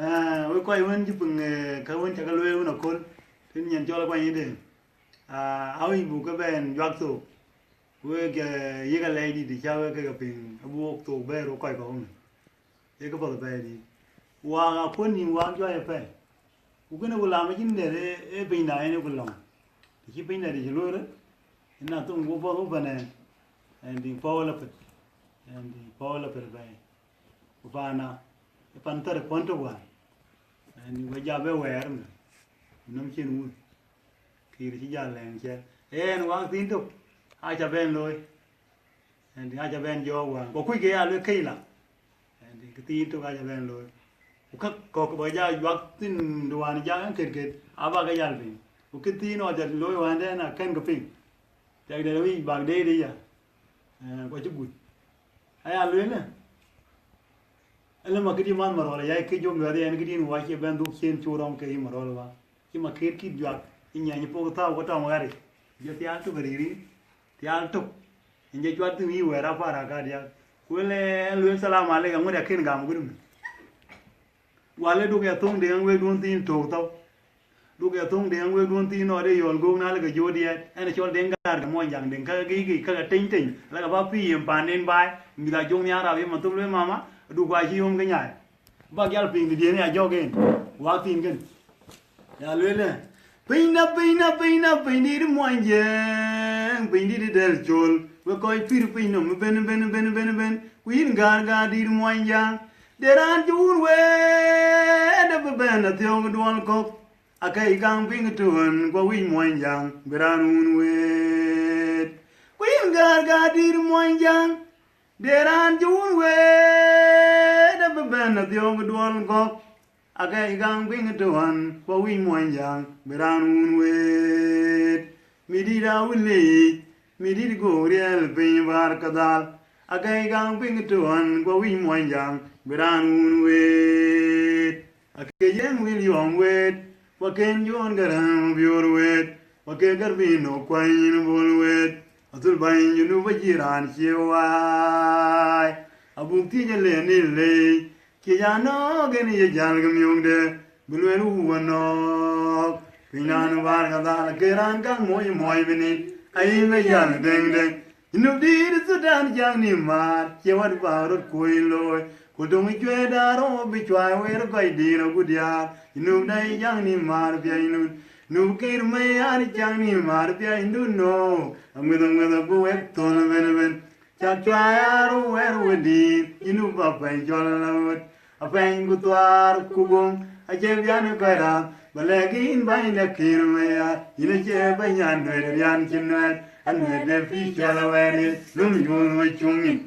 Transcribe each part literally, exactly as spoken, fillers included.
Ah, wek kɔc wën cï piŋ, eh, ka wën ca ke lueel wën aköl, tën nyin cɔl Akuany Deŋ. Ah, awïc buk ke bɛn juak thok. Wek, eh, yek alɛɛc dït ca wek ke ke piŋ, abuk wok thok bɛɛr wok kɔc kɔ̈k ëmën. Ee ke path apɛi dït. Waak akuɔ̈n nïïm waak juäi apɛi. Ku kënë ku lam acïn dɛ̈t, ee, ee pinyda yen ë ku lɔ̈ŋ. Të cï pinyda të cï luöörë, yen na thok ku path ku pan ɛn, ɛn dï pɔ̈u la pet. Ɛn dï pɔ̈u la pet apɛi. Ku paana, ë pan thär puɔ̈n tök wään. Ɛn dï wek ja bɛ wɛɛr mɛ. Nɔm cïn wun. Kïr cï jal lɛ̈ŋ ciɛl. Yen waak thiin tök, aca bɛn looi. Ɛn dï aca bɛn jɔɔk wään. Ku kuc ke ya luel këc la. Ɛn dï kë thiin tök aca bɛn looi. Ku käk kɔ̈k bä ja juak thïn, duan ja ɣɛn ket ket, aba ke jal piny. Ku kë thiin ɣɔn ca looi wään dɛn akën ke piŋ. Tɛk dɛn wïc bak deet ya. Eh, ku acï guc. Aya lueel ë. Ëlë ma këdï man Marɔl ya ke jom luɛth ɛn këdï wac cie bɛn dhuk cien cu rɔm ke yï Marɔl wa. Cï ma ket kït juak, ë nyiɛny pok thau ku tɔŋ ɣaric. Jɔ thial tök ariri, thial tök. Ën jɔ cuat thïn yï wɛɛr apar akadiak. Ku ëlë ɛn lueel salam alek aŋuɔ̈t akën gam gurum. Wal ë duk ya thoŋ deŋ wek duɔ̈n thiin tök thɔu. Duk ya thoŋ deŋ wek duɔ̈n thiin nɔɔt ë yɔl gök na lë ke jɔ diɛɛt. Ɛn ë cɔl deŋ gaar ke muɔny jaŋ deŋ ka gïk gïk ka ke teny teny. Lë ke bä pïï yem panden baai. Mïth a jɔŋ nhiaar rap yem athok lueel mama. Duk wa cï yom ke nyaai. Bak jal piŋ dït yen ya jɔk en. Wak thiin kën. Ya lueel ë, pinyda, pinyda, pinyda, pinydït muɔny jiëëŋ, pinydït dɛl col, wek kɔc pïr piny nɔm ben, ben, ben, ben, ben, ku yïn gäär, gäär dït muɔny jaŋ, de raan cï wun weet abï bɛ̈n athiɔ̈k duɔl kɔ̈k, akɛc kaŋ piŋ tëwën, ku awïc muɔny jaŋ, bï raan wun weet. Ku yïn gäär, gäär dït muɔny jaŋ, de raan cï wun weet abï bɛ̈n athiɔ̈k duɔl kɔ̈k, akɛc kaŋ piŋ tëwën, ku awïc muɔny jaŋ, bï raan wun weet. Midït awïl yic, midït gok riɛl piny bär kadhal, akɛc kaŋ piŋ tëwën, ku awïc muɔny jaŋ, bï raan wun weet. Akëc yen wil yɔm weet, wa ken Jon Gäräŋ biöör weet, wa ke gär bï nɔ̈k kuany yïn bol weet, athul bäny Junub acï raan cie waai. Abuk thiëc alen ë lei, thiëc anɔ̈k en ye jäl ke miökde, bï lueel wu anɔ̈k. Piny raan bär kadhal ke raan kaŋ moc moc bï nïn, ayï bï jäl deŋ deŋ. Junub dït Thudan cäŋ nï maar, cie wat bä röt kuöc looi. Ku töŋ cuëëc daar rou bï cuai wëër kɔc dïïr agut diaar. Junub dai cäŋ nï maar piac nun. Junub Kiir Mayar cäŋ nï maar piac nun no. Aŋuëth aŋuëth abï wek thöl ëbën ëbën. Cak cuai aa rou wɛ̈ɛ̈r we dïïr. Junub apɛny cɔl ala ɣöt. Apɛny ku thuaar ku goŋ, acie bian ë kɔc raam, ba lɛ̈k yïn bäny de Kiir Mayar, yïn acie bɛ̈ny anuɛɛt rian cï nuɛɛt, anuɛɛt de pïïr cɔl awɛɛr ye, lum yuöth we cuŋ yïn.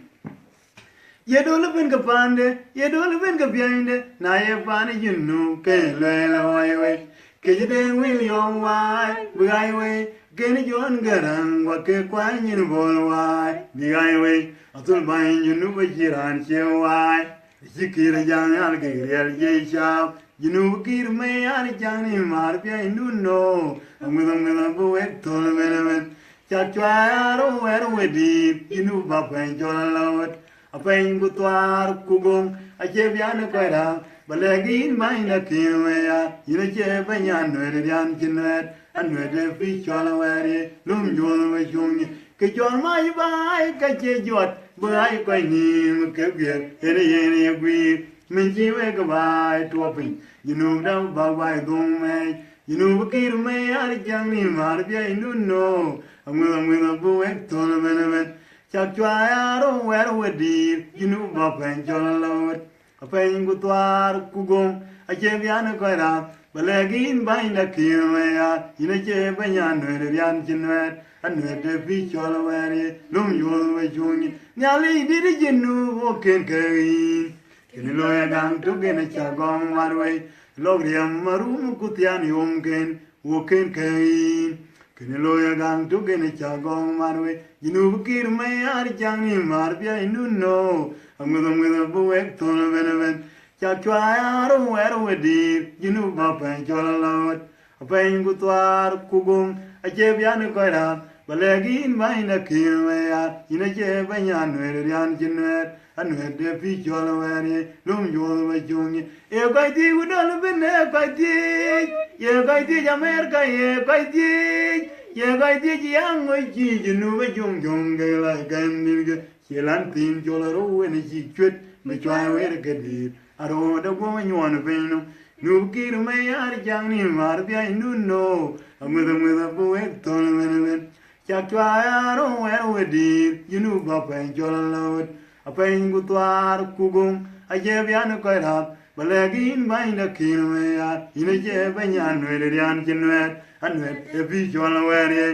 Ye dol ëbën ke paande, ye dol ëbën ke piɛnyde, na ye paan ë Junub, ke lueel awɔi wei. Këc deŋ wil yɔm waai, bï ɣai wei, kën Jon Gäräŋ, wa ke kuany yïn bol waai, bï ɣai wei, athul bäny Junub acï raan cie waai. Acï Kiir jam nhial kek riɛl jiëc caap. Junub Kiir Mayar cäŋ nï maar piac nun no. Aŋuëth aŋuëth abï wek thöl ëbën ëbën. Cak cuai aa rou wɛ̈ɛ̈r we dïïr. Junub apɛny cɔl ala ɣöt. Apɛny ku thuaar ku goŋ. Acie bian ë kɔc raam. Ba lɛ̈k yïn bäny de Kiir Mayar. Yïn acie bɛ̈ny anuɛɛt rian cï nuɛɛt. Anuɛɛt de pïïr cɔl awɛɛr ye. Lum juöth we cuŋ nyin. Ke cɔl mac baai ka cie jɔt. Bï ɣai kɔc nïïm ke guiëër. Yen yen ye guiir. Min cï wek baai tuɔp piny, Junub dap bäk baai dhuŋ mɛɛc. Junub Kiir Mayar cäŋ nï maar piac nun no. Aŋuëth aŋuëth abï wek thöl ëbën ëbën. Cak cuai aa rou wɛ̈ɛ̈r we dïïr. Junub apɛny cɔl ala ɣöt. Apɛny ku thuaar ku goŋ. Acie bian ë kɔc raam. Ba lɛ̈k yïn bäny de Kiir Mayar. Yïn acie bɛ̈ny anuɛɛt rian cï nuɛɛt. Anuɛɛt de pïïr cɔl awɛɛr ye. Lum yuöth we cuŋ nyin. Nhialic dït ë Junub wo kën kek yïn. Kënë looi agaŋ tök en acä gɔŋ mat wei, lɔk riɛm arum ku thiaan yomken, wo kën kek yïn. Kënë looi agaŋ tök en acä gɔŋ mat wei, Junub Kiir Mayar cäŋ nï maar piac nun no. Aŋuëth aŋuëth abï wek thöl ëbën ëbën. Cak cuai aa rou wɛ̈ɛ̈r we dïïr, Junub apɛny cɔl ala ɣöt. Apɛny ku thuaar ku goŋ, acie bian ë kɔc raam, ba lɛ̈k yïn bäny de Kiir Mayar, yïn acie bɛ̈ny anuɛɛt rian cï nuɛɛt, Anuɛt de pïïr cɔl wɛ̈ɛ̈r ye, lum juɔ̈ɔ̈th ba cuŋ ye. Ye kɔc thiëëc ku dɔl ëbën, ye kɔc thiëëc, ye kɔc thiëëc Amerika, ye kɔc thiëëc, ye kɔc thiëëc yaŋ ŋöc cï Junub ba cuŋ cuŋ ke la kɛn dhil ke. Cie lan thiin col arou wën cï cuet, bï cuai wëër ke dïït. Arou de guɔ̈m nyuɔɔn piny nɔm. Junub Kiir Mayar caŋ nïïm määr piac nu no. Aŋuëth aŋuëth abï wek thöl ëbën ëbën. Cak cuai arou wɛ̈ɛ̈r we dïït, Junub ba pɛɛny cɔl alɔ̈ɔ̈t. Apɛɛny ku thuaar ku goŋ, acie bian kɔc rath, ba lɛ̈k yïn bäny de Kiir Mayar, yïn acie bɛ̈ny Anuɛt rian cï nuɛɛt, Anuɛt ë pïïr cɔl wɛ̈ɛ̈r ye.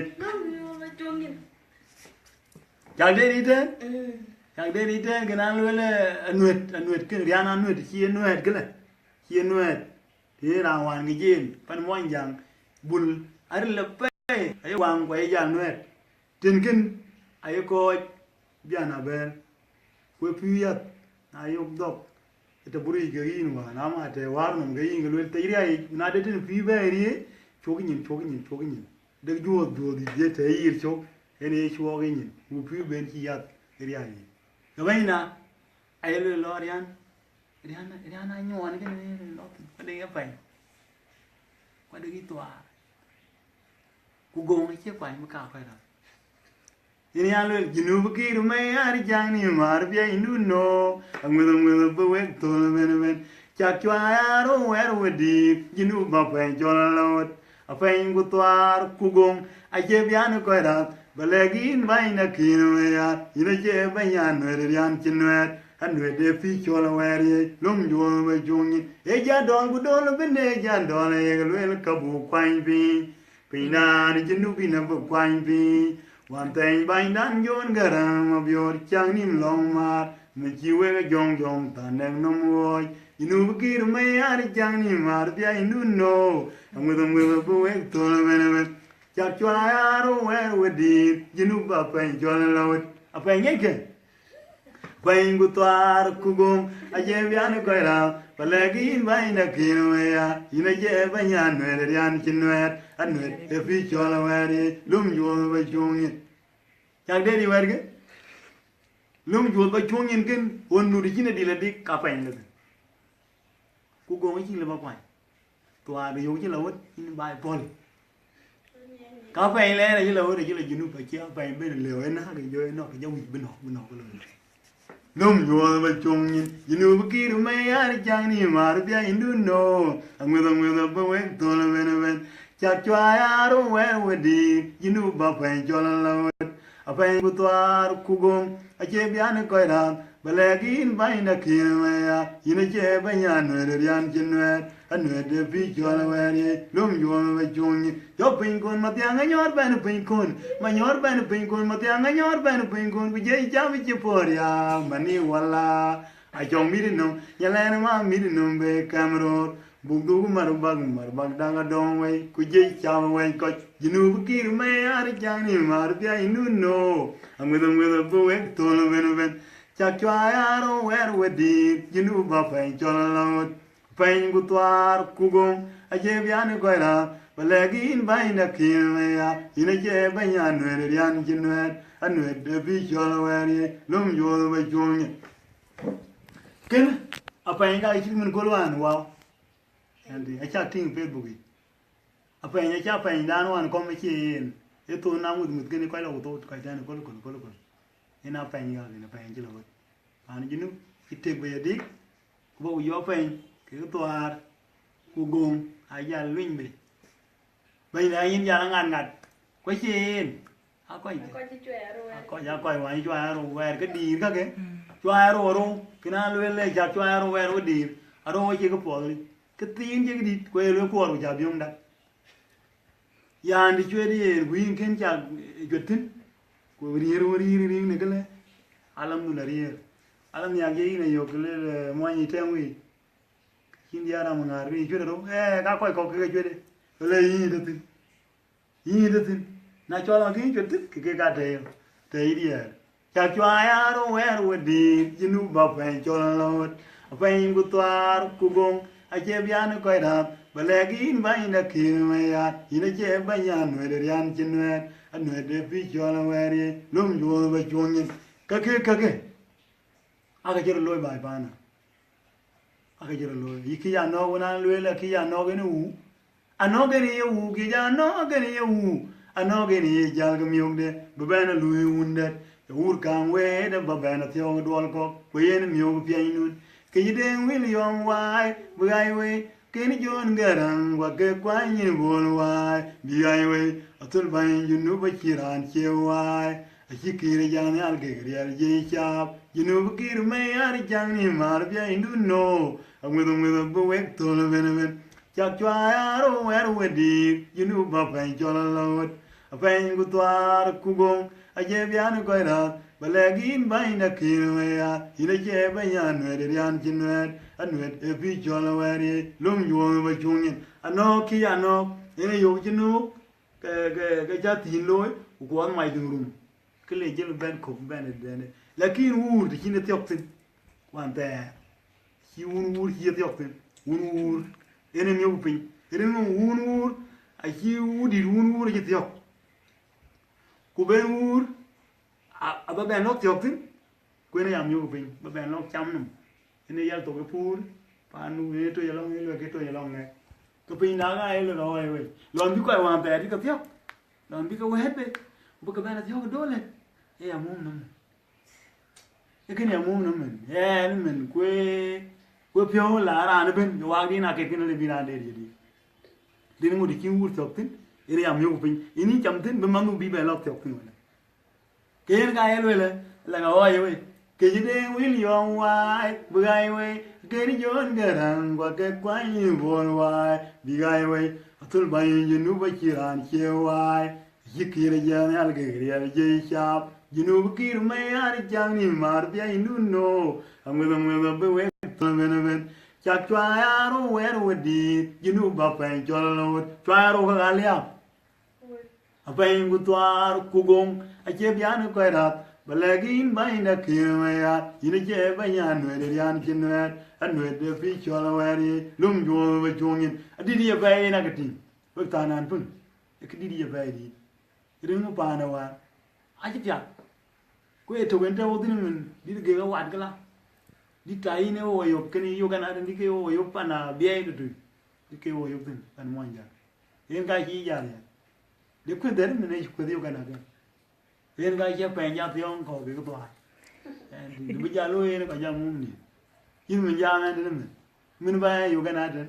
Cak de rït tɛ̈n, cak de rït tɛ̈n, kën an lueel, eh, Anuɛt, Anuɛt, kën rian Anuɛt, cie nuɛɛt këlë, cie nuɛɛt. Të raan wään ke jiëën pan Muɔnyjäŋ, bul aril apɛi, aye waŋ ku aye jal nuɛɛt. Tën kën aye kɔc bian abɛ̈ɛ̈r, ku ë pïïr yäth, na yok dhɔk, ë të buric ke yïn wään, ama të wäär nɔm ke yïn ke luel thec riac yic, na de tën pïïr bɛ̈ɛ̈r ye, cuɔk nyin, cuɔk nyin, cuɔk nyin. Dek juɔ̈ɔ̈th, juɔ̈ɔ̈th yic ye të yïr cök, en ye cuɔɔk ë nyin, ku pïïr ben cï yäth ë riac yic. Ke bɛ̈nyna, aye lueel lɔ rian, rian, rian anyuɔɔn kënë lɔ thïn, ku dek ye pɛ̈ny, ku dek yï thuaar, ku goŋ acie kuany bï ka kuɛ̈t rɔt. Yen ya lueel, Junub Kiir Mayar caŋ nïïm määr piac nu no, aŋuëth aŋuëth abï wek thöl ëbën ëbën. Cak cuai arou wɛ̈ɛ̈r we dïït, Junub ba pɛɛny cɔl alɔ̈ɔ̈t. Apɛɛny ku thuaar ku goŋ, acie bian kɔc rath, ba lɛ̈k yïn bäny de Kiir Mayar, yïn acie bɛ̈ny Anuɛt rian cï nuɛɛt, Anuɛt ë pïïr cɔl wɛ̈ɛ̈r ye, lum juɔ̈ɔ̈th ba cuŋ ye. Ee jadɔl ku dɔl ëbën, ee jadɔl, ayek lueel ka buk kuany piny. Pinyndan Junub yïn abï kuany piny. Wään thɛɛny bänydan John Garang Mabior, caŋ nïïm lɔ̈ŋ määr, mën cï wek jɔŋ jɔŋ than dɛk nɔm ɣɔɔc. Junub Kiir Mayar caŋ nïïm määr piac nu no. Aŋuëth aŋuëth abï wek thöl ëbën ëbën. Cak cuai arou wɛ̈ɛ̈r we dïït, Junub ba pɛɛny cɔl alɔ̈ɔ̈t. Apɛɛny ŋiɛckë. Pɛɛny ku thuaar ku goŋ, acie bian kɔc rath, ba lɛ̈k yïn bäny de Kiir Mayar, yïn acie bɛ̈ny Anuɛt rian cï nuɛɛt, Anuɛt ë pïïr cɔl wɛ̈ɛ̈r ye, lum juɔ̈ɔ̈th ba cuŋ ye. Cak de rït wɛ̈ɛ̈tkë, lum juɔ̈ɔ̈th ba cuŋ yen kën, ɣön nu të cïn adil adik, ka pɛɛny lɔ thïn. Ku goŋ acï lë ba kuany. Thuaar yök cï lɔ ɣöt, yïn ba pɔ̈l. Ka pɛɛny lɛɛr acï lɔ ɣöt, acï lɔ Junub, acï apɛɛny ben lëu, ë näk, jɔ ë nɔ̈k, jɔ wïc bï nɔ̈k, bï nɔ̈k, bï nɔ̈k. Lum juɔ̈ɔ̈th ba cuŋ nyin, Junub Kiir Mayar caŋ nïïm määr piac nu no. Aŋuëth aŋuëth abï wek thöl ëbën ëbën. Cak cuai arou wɛ̈ɛ̈r we dïït, Junub ba pɛɛny cɔl alɔ̈ɔ̈t. Apɛɛny ku thuaar ku goŋ, acie bian kɔc rath, ba lɛ̈k yïn bäny de Kiir Mayar, yïn acie bɛ̈ny Anuɛt rian cï nuɛɛt, Anuɛt ë pïïr cɔl wɛ̈ɛ̈r ye, lum juɔ̈ɔ̈th ba cuŋ ye. Jɔ pinykun Mathiaŋ Anyɔɔr bɛ̈n pinykun, Manyɔɔr bɛ̈n pinykun, Mathiaŋ Anyɔɔr bɛ̈n pinykun, ku jiëc cam cï puɔ̈r ya, mani wala. Acɔŋ mït nɔm, nyalɛn ma mït nɔm be kɛm roor. Buk dhuk mär bak, mär bak dak adɔm wei, ku jiëc cam wei kɔc. Junub Kiir Mayar caŋ nïïm määr piac nu no. Aŋuëth aŋuëth abï wek thöl ëbën ëbën. Cak cuai arou wɛ̈ɛ̈r we dïït, Junub ba pɛɛny cɔl alɔ̈ɔ̈t. Pɛɛny ku thuaar ku goŋ, acie bian kɔc rath, ba lɛ̈k yïn bäny de Kiir Mayar, yïn acie bɛ̈ny Anuɛt rian cï nuɛɛt, Anuɛt ë pïïr cɔl wɛ̈ɛ̈r ye, lum juɔ̈ɔ̈th ba cuŋ ye. Kën apɛɛny ka cït min köl wään wau. Ënti, acak tïŋ Facebook yic. Apɛɛny acä apɛɛnydan wään kɔm acie yen. Ë thon na muth muth kën kɔc lɔ ku thot kɔc tɛ̈n köl köl köl köl. Yen apɛɛny ka kën apɛɛny cï lɔ ɣöt. Paan Junub cï tek bei adik, ku bä ku jɔ pɛɛny, kekë thuaar, ku goŋ, aa jal luny bei. Bɛ̈ny de ayïn jal aŋat ŋat, ku acie yen, aa kɔc kë. Aa kɔc, aa kɔc wany cuai arou wɛɛr ke dïïr kakë, cuai arou arou, kën aa lueel le cak cuai arou wɛɛr we dïïr, arou acie ke puɔth, ke thiin cie ke dït, ku ee lueel kuɔɔr ku cä biöŋ dak. Yaan dï cuet yen, ku yïn kën cak, eh, cuet thïn, ku riëër wën riëër riëëŋ në këlë, alam dhun ariëër. Alam nhiaak je yïn ayök, ke lueel, eh, muɔny yï tɛ̈ɛ̈ŋ wei. Cïn diäär ram ŋäär ke yï cuet arou, eh, ka kɔc kɔ̈k ke ke cuet, ke le yïn yï tɔ̈ thïn. Yïn yï tɔ̈ thïn. Na cɔl ɣɔn kë yï cuet thïn, ke ke ka tɛ̈ɛ̈u, tɛ̈ɛ̈u diäär. Cak cuai arou wɛɛr we dïït, Junub ba pɛɛny cɔl alɔ̈ɔ̈t. Apɛɛny ku thuaar ku goŋ, acie bian kɔc rath, ba lɛ̈k yïn bäny de Kiir Mayar, yïn acie bɛ̈ny Anuɛt rian cï nuɛɛt, Anuɛt ë pïïr cɔl wɛɛr ye, lum juɔ̈ɔ̈th ba cuŋ nyin. Kakë, kakë. Ake cï röt looi baai paanë. Ake cï röt looi. Yï kï ya nɔ̈k wën an lueel, akï ya nɔ̈k en ë wu. Anɔ̈k en ye wu, kï ja nɔ̈k en ye wu. Anɔ̈k en ye jäl ke miökde, bï bɛn a luui wun dɛ̈t. Ë wur kaŋ weet, aba bɛn a thiɔ̈k duɔl kɔ̈k, ku yen miök piɛny nun. Kë yï Deŋ William Wai, bï ɣai wei, kën John Garang, wa ke kuany nyin Bol Wai, bï ɣai wei, athöl bäny Junub acï raan cie wai. Acï Kiir jal nhial kek riɛl jiëc caap, Junub Kiir Mayar, jaŋ ni maar biɛnydu no. Aŋueth aŋueth abï wek thöl ëbën ëbën. Cak cuai aa rou wɛ̈ɛ̈r wedïïr, Junub bä pɛny cɔl alɔ̈ɔ̈t. Apɛny ku thuaar ku goŋ, acie bian kɔc rath, bä lɛ̈k yïn bäny da Kiir Mayar, yïn acie bɛ̈ny anuɛɛt ë rian cï nuɛɛt, anuɛɛt ë pïï cɔl awɛ̈ɛ̈r ye, lom juɔ̈ɔ̈ŋ bä cuŋ nyin. Anɔ̈k kï anɔ̈k, yen ë yök cï nöök, ke, ke, ke cä thïn looi, ku kuɔth mac dhïŋ rum. Kë le jël bɛ̈n kök bɛ̈n ë bɛ̈n ë. Lakin wuur të cïn ë thiɔ̈k thïn, wan thɛɛr. Cï wun wuur cï ë thiɔ̈k thïn, wun wuur. Yen ë miök piny. Rin ŋö wun wuur, acï wudït wun wuur acï thiɔ̈k. Ku ben wuur, a, abä bɛn lɔ̈k thiɔ̈k thïn, ku yen ë ya miök piny, bä bɛn lɔ̈k cam nɔm. Yen ë yal thok ë puur, paan nu yen ë toc alɔŋ, yen luɛk ë toc alɔŋ ŋɛk. Ke piny na ɣa ë luɛk awɔi wei. Lɔn bï kɔc wään thɛɛr cï ke thiɔ̈k, lɔn bï ke wɛ̈ɛ̈t bei, ku bï ke bɛn a thiɔ̈k ë döl ë, ë ya mum nɔm. Ee kënë ya mum nɔm mën, ɣɛn mën, kue, kue piɔ̈u la raan ëbën, ye waak din aket kënë le bï raan deet ye diit. Din ŋut cïn wuur thiɔ̈k thïn, yen ya miök piny, yen yïn cam thïn, bï manh bï bɛ lɔ̈k thiɔ̈k thïn wënë. Ke yen ka ye luelë, la ka ɣɔɔc wei. Ke cï Deŋ William Wai, bï ɣai wei, ke ni John Garang, ku ke kuany Bol Wai, bï ɣai wei. Athöl bäny Junub acï raan cie wai. Acï Kiir jal nhial kek riɛl jiëc caap. Junub Kiir Mayar, jaŋ ni maar biɛnydu no. Aŋueth aŋueth abï wek thöl ëbën ëbën. Cak cuai aa rou wɛ̈ɛ̈r wedïïr, Junub bä pɛny cɔl alɔ̈ɔ̈t. Cuai aa rou ke ɣa liääp. Apɛny ku thuaar ku goŋ, acie bian kɔc rath, bä lɛ̈k yïn bäny da Kiir Mayar, yïn acie bɛ̈ny anuɛɛt ë rian cï nuɛɛt, anuɛɛt ë pïï cɔl awɛ̈ɛ̈r ye, lom juɔ̈ɔ̈ŋ bä cuŋ nyin. Adït ye pɛɛi yen akë tïŋ, wek thanan pïŋ, ë këdït ye pɛɛi dït. Rin ŋö paan ë wäär, acï piath. Ku ee tök en tɔ̈u thïn mën, dït gek awat këla. Dït ta yïn ë wo yök, kënë yök ɛn adï, dït ke wo yök pan abiɛɛi tëtui, dït ke wo yök thïn pan muɔnyjäŋ. Yen ka cï jal ya. De kueth dhɛ̈t mën ë cï kueth yök ɛn akën. Yen ka cï pɛny ja thiɔ̈ɔ̈ŋ kɔ̈u kekë thuaar. Ɛn dï, dï bï ja looi yen ka ja mum ni. Yïn mën jam ɛn tënë mën. Mën ba ya yök ɛn atën.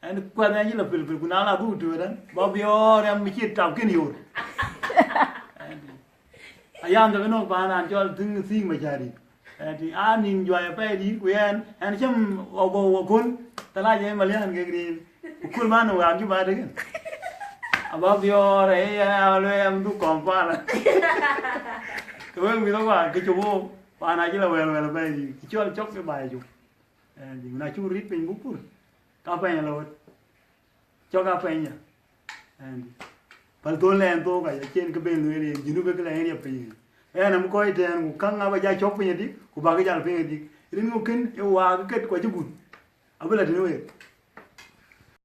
Ɛn kuɛth ɛn cï la pilpil, ku na la dhuk tueet ɛn, ba biɔɔr ɛm cï tap kën yor. Ɛn dï. Ayam de ke nɔ̈k paan raan cɔl thïŋ thïŋ macäri. Ëtï, a nïn juai apɛidït, ku yɛn, ɛn cïm ɣɔk ɣɔk ɣɔk kun, thalaja ë malian kek rin. Ku kul man wään cï ba tëkën. Aba biɔɔr, ë yɛn aa lueel ɛm dhuk Kampala. Ke wek mïth ë wään, ke cï wook, paan acï la wɛl wɛl apɛidït, cï cɔl cɔk ke baai cuk. Ëtï, na cuk rit piny buk pur, ka pɛny alɔ wët. Cɔk a pɛny ya. Ɛn, päl thon lɛɛn thook aya, cïn kë ben lueel yen, Junub ë kë lɛɛn riɛp piny yen. Ɛn, am kɔc tɛɛn, ku käŋ aba ja cɔk piny adik, ku bak jal piny adik. Rin ŋö kën ë waak ë ket ku acï gut. Abï la tënë week.